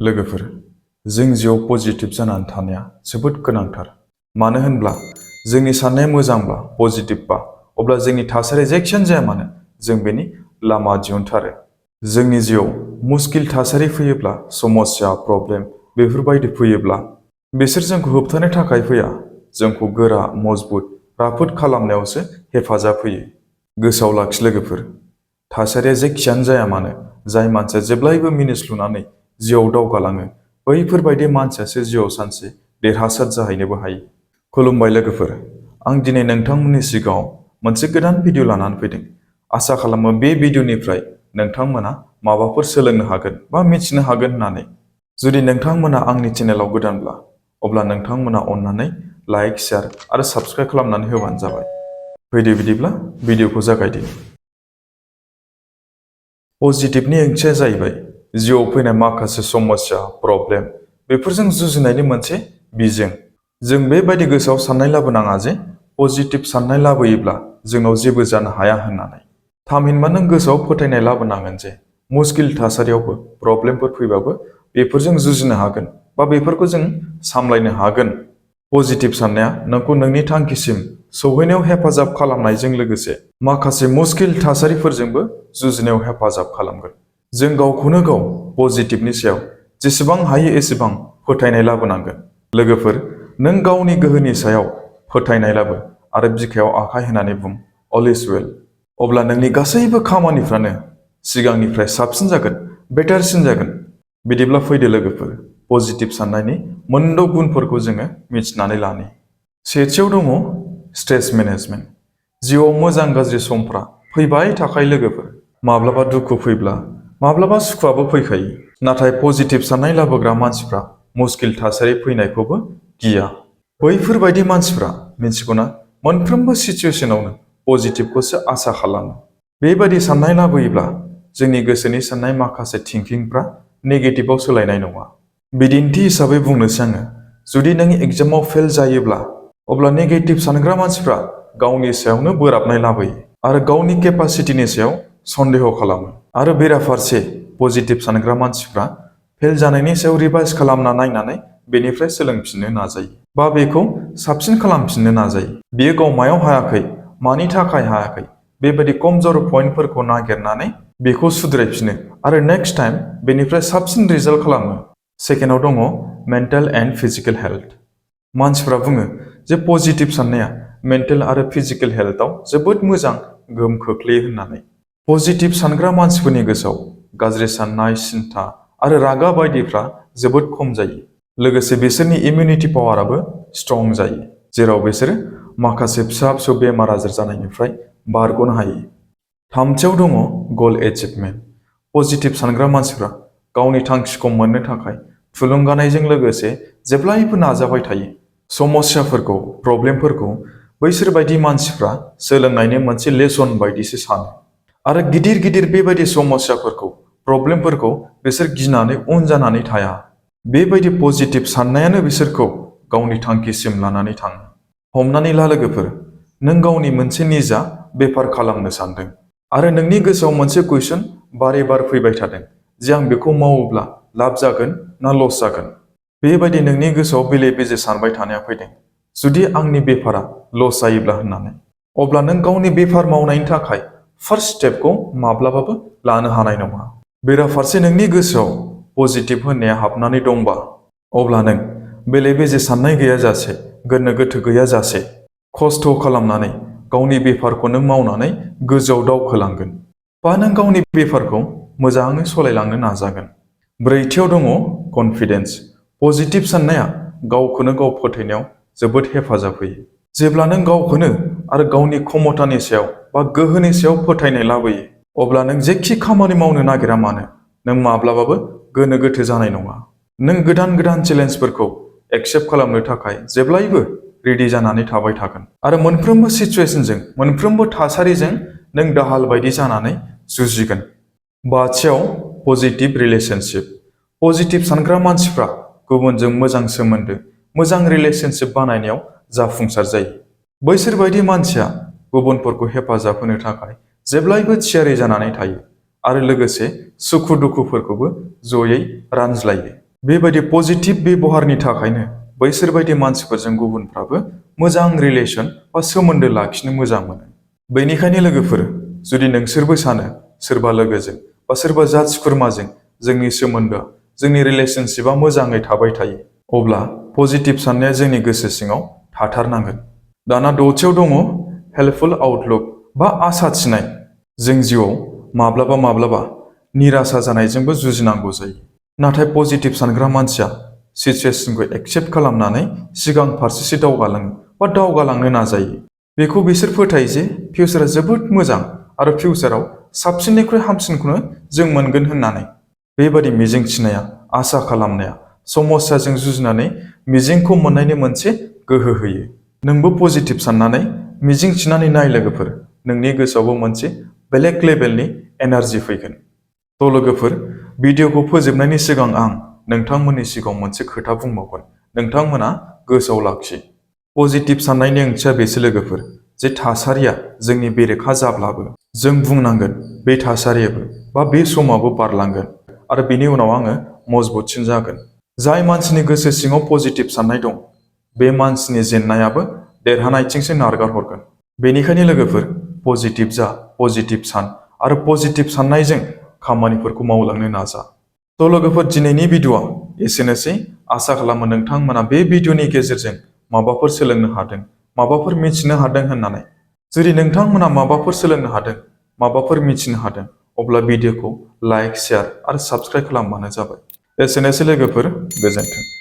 लोगोफोर, जों जिउआव पजिटिभ जानानै थानाया जोबोद गोनांथार। मानो होनब्ला जोंनि साननाया मोजांब्ला पजिटिभबा अब्ला जोंनि थासारिया जेखियानो जाया मानो जों बेनि लामा दिहुनथारो। जोंनि जिउआव मुस्किल थासारि फैयोब्ला समस्या प्रब्लेम बेफोरबायदि फैयोब्ला बिसोर जोंखौ होबथानो थाखाय फैया, जोंखौ गोरा मजबुत राफोद खालामनायावसो हेफाजाब होयो। गोसोआव लाखि लोगोफोर, थासारिया जेखियानो जाया मानो जाय मानसिया जेब्लायबो मिनिस्लुनानै जिउआव दावगालाङो बैफोरबायदि मानसियासो जिउआव सानसे देरहासार जाहैनोबो हायो। खुलुमबाय लोगोफोर, आं दिनै नोंथांमोननि सिगाङाव मोनसे गोदान भिडिअ लानानै फैदों। आसा खालामो बे भिडिअनिफ्राय नोंथांमोना माबाफोर सोलोंनो हागोन बा मिथिनो हागोन होननानै। जुदि नोंथांमोना आंनि चेनेलाव गोदानब्ला अब्ला नोंथांमोना अननानै लाइक, शेयार आरो साबस्क्राइब खालामनानै होबानो जाबाय। फैदो बिदिब्ला भिडिअखौ जागायदो। पजिटिभनि ओंथिया जाहैबाय जिउआव फैनाय माखासे समस्या प्रब्लेम बेफोरजों जुजिनायनि मोनसे बिजों। जों बेबायदि गोसोआव साननाय लाबोनाङा जे पजिटिभ साननाय लाबोयोब्ला जोंनाव जेबो जानो हाया होननानै। थामहिनबा नों गोसोआव फोथायनाय लाबोनांगोन जे मुस्किल थासारियावबो प्रब्लेमफोर फैबाबो बेफोरजों जुजिनो हागोन बा बेफोरखौ जों सामलायनो हागोन। पजिटिभ साननाया नोंखौ नोंनि थांखिसिम सौहैनायाव हेफाजाब खालामनायजों लोगोसे माखासे मुस्किल थासारिफोरजोंबो जुजिनायाव हेफाजाब खालामगोन। जों गावखौनो गाव पजिटिभनि सायाव जेसेबां हायो एसेबां फोथायनाय लाबोनांगोन। लोगोफोर, नों गावनि गोहोनि सायाव फोथायनाय लाबो आरो बिखायाव आखाइ होनानै बुं अल इज वेल। अब्ला नोंनि गासैबो खामानिफ्रानो सिगांनिफ्राय साबसिन जागोन, बेटारसिन जागोन। बिदिब्ला फैदो लोगोफोर, पजिटिभ साननायनि मोनद' गुनफोरखौ जोङो मिथिनानै लानि। सेथियाव दङ स्ट्रेस मेनेजमेन्ट। जिउआव मोजां गाज्रि समफ्रा फैबाय थाखायो लोगोफोर। माब्लाबा दुखु फैब्ला माब्लाबा सुखुआबो फैखायो। नाथाय पजिटिभ साननाय लाबोग्रा मानसिफ्रा मुस्किल थासारि फैनायखौबो गिया। बैफोरबायदि मानसिफ्रा मिन्थिगौना मोनफ्रोमबो सिचुएसनावनो पजिटिभखौसो आसा खालामो। बेबायदि साननाय लाबोयोब्ला जोंनि गोसोनि साननाय माखासे थिंकिंफ्रा नेगेटिभआव सोलायनाय नङा। बिदिन्थि हिसाबै बुंनोसै आङो, जुदि नों एग्जामाव फेल जायोब्ला अब्ला नेगेटिभ सानग्रा मानसिफ्रा गावनि सायावनो बोराबनाय लाबोयो आरो गावनि केपासिटिनि सायाव सन्देह खालामो। आरो बेराफारसे पजिटिभ सानग्रा मानसिफ्रा फेल जानायनि सायाव रिभाइज खालामना नायनानै बेनिफ्राय सोलोंफिननो नाजायो बा बेखौ साबसिन खालामफिननो नाजायो। बियो गाव मायाव हायाखै, मानि थाखाय हायाखै, बेबायदि कमजोर पइन्टफोरखौ नागिरनानै बेखौ सुद्रायफिनो आरो नेक्स्ट टाइम बेनिफ्राय साबसिन रिजाल्ट खालामो। सेकेन्डआव दङ मेन्टेल एन्ड फिजिकेल हेल्थ। मानसिफ्रा बुङो जे पजिटिभ साननाया मेन्टेल आरो फिजिकेल हेल्थआव जोबोद मोजां गोहोम खोख्लैयो होननानै। पजिटिभ सानग्रा मानसिफोरनि गोसोआव गाज्रि साननाय, सिन्था आरो रागा बायदिफ्रा जोबोद खम जायो। लोगोसे बिसोरनि इमिउनिटि पावाराबो स्ट्रं जायो, जेराव बिसोरो माखासे फिसा फिसौ बेमार आजार जानायनिफ्राय बारग'नो हायो। थामथियाव दङ गल एचिभमेन्ट। पजिटिभ सानग्रा मानसिफ्रा गावनि थांखिखौ मोननो थाखाय थुलुंगानायजों लोगोसे जेब्लायबो नाजाबाय थायो। समस्याफोरखौ प्रब्लेमफोरखौ बैसोर बायदि मानसिफ्रा सोलोंनायनि मोनसे लेसन बायदिसो सानो आरो गिदिर गिदिर बेबायदि समस्याफोरखौ प्रब्लेमफोरखौ बिसोर गिनानै उन जानानै थाया। बेबायदि पजिटिभ साननायानो बिसोरखौ गावनि थांखिसिम लानानै थाङो। हमनानै ला लोगोफोर, नों गावनि मोनसे निजा बेफार खालामनो सानदों आरो नोंनि गोसोआव मोनसे कुइसन बारे बार फैबाय थादों जे आं बेखौ मावोब्ला लाब जागोन ना लस जागोन। बेबायदि नोंनि गोसोआव बेले बेजे सानबाय थानाया फैदों, जुदि आंनि बेफारा लस जायोब्ला होननानै। अब्ला नों गावनि बेफार मावनायनि थाखाय फार्स्ट स्टेपखौ माब्लाबाबो लानो हानाय नङा। बेराफारसे नोंनि गोसोआव पजिटिभ होननाया हाबनानै दंबा अब्ला नों बेले बेजे साननाय गैयाजासे, गोनो गोथो गैयाजासे खस्थ' खालामनानै गावनि बेफारखौ नों मावनानै गोजौआव दावखोलांगोन बा नों गावनि बेफारखौ मोजाङै सालायलांनो नाजागोन। ब्रैथियाव दङ कनफिडेन्स। पजिटिभ साननाया गावखौनो गाव फोथायनायाव जोबोद हेफाजाब होयो। जेब्ला नों गावखौनो आरो गावनि क्षमतानि सायाव बा गोहोनि सायाव फोथायनाय लाबोयो अब्ला नों जेखि खामानि मावनो नागिरा मानो नों माब्लाबाबो गोनो गोथो जानाय नङा। नों गोदान गोदान चेलेन्जफोरखौ एक्सेप्ट खालामनो थाखाय जेब्लायबो रेडि जानानै थाबाय थागोन आरो मोनफ्रोमबो सिचुएसनजों, मोनफ्रोमबो थासारिजों नों दाहाल बायदि जानानै जुजिगोन। बाथियाव पजिटिभ रिलेशनशिप। पजिटिभ सानग्रा मानसिफ्रा गुबुनजों मोजां सोमोन्दो, मोजां रिलेशनशिप बानायनायाव जाफुंसार जायो। बैसोर बायदि मानसिया गुबुनफोरखौ हेफाजाब होनो थाखाय जेब्लायबो थियारि जानानै थायो आरो लोगोसे सुखु दुखुफोरखौबो जयै रानज्लायो। बेबायदि पजिटिभ बेबहारनि थाखायनो बैसोरबायदि मानसिफोरजों गुबुनफ्राबो मोजां रिलेसन बा सोमोन्दो लाखिनो मोजां मोनो। बेनिखायनो लोगोफोर, जुदि नोंसोरबो सानो सोरबा लोगोजों बा सोरबा जाथि खुरमाजों जोंनि सोमोन्दोआ, जोंनि रिलेशनशिपआ मोजाङै थाबाय थायो, अब्ला पजिटिभ साननाया जोंनि गोसो सिङाव थाथारनांगोन। दाना दथियाव दङ हेल्पफुल आउटलुक बा आसा थिनाय। जों जिउआव माब्लाबा माब्लाबा निराशा जानायजोंबो जुजिनांगौ जायो। नाथाय पजिटिभ सानग्रा मानसिया सिचुएसनखौ एक्सेप्ट खालामनानै सिगां फारसेसो दावगालाङो बा दावगालांनो नाजायो। बेखौ बिसोर फोथायो जे फिउचारा जोबोद मोजां आरो फिउचाराव साबसिननिख्रुइ हामसिनखौनो जों मोनगोन होननानै। बेबादि मिजिंथिनाया, आसा खालामनाया समस्याजों जुजिनानै मिजिंखौ मोननायनि मोनसे गोहो होयो। नोंबो पजिटिभ साननानै मिजिंथिनानै नाय लोगोफोर, नोंनि गोसोआवबो मोनसे बेलेग लेभेलनि एनार्जि फैगोन। थ' लोगोफोर, भिडिअखौ फोजोबनायनि सिगां आं नोंथांमोननि सिगाङाव मोनसे खोथा बुंबावगोन। नोंथांमोना गोसोआव लाखि। पजिटिभ साननायनि ओंथिया बेसो लोगोफोर, जे थासारिया जोंनि बेरेखा जाब्लाबो जों बुंनांगोन बे थासारियाबो बा बे समाबो बारलांगोन आरो बेनि उनाव आङो मजबुतसिन जागोन। जाय मानसिनि गोसो सिङाव पजिटिभ साननाय दं, बे मानसिनि जेंनायाबो देरहानायथिंसो नारगार हरगोन। बेनिखायनो लोगोफोर, पजिटिभ जा, पजिटिभ सान आरो पजिटिभ साननायजों खामानिफोरखौ मावलांनो नाजा। थ' लोगोफोर, दिनैनि भिडिअआ एसेनोसै। आसा खालामो नोंथांमोना बे भिडिअनि गेजेरजों माबाफोर सोलोंनो हादों, माबाफोर मिथिनो हादों होननानै। जुदि नोंथांमोना माबाफोर सोलोंनो हादों, माबाफोर मिथिनो हादों, अब्ला भिडिअखौ लाइक, शेयार आरो साबस्क्राइब खालामबानो जाबाय। एसेनोसै लोगोफोर, गोजोन्थों।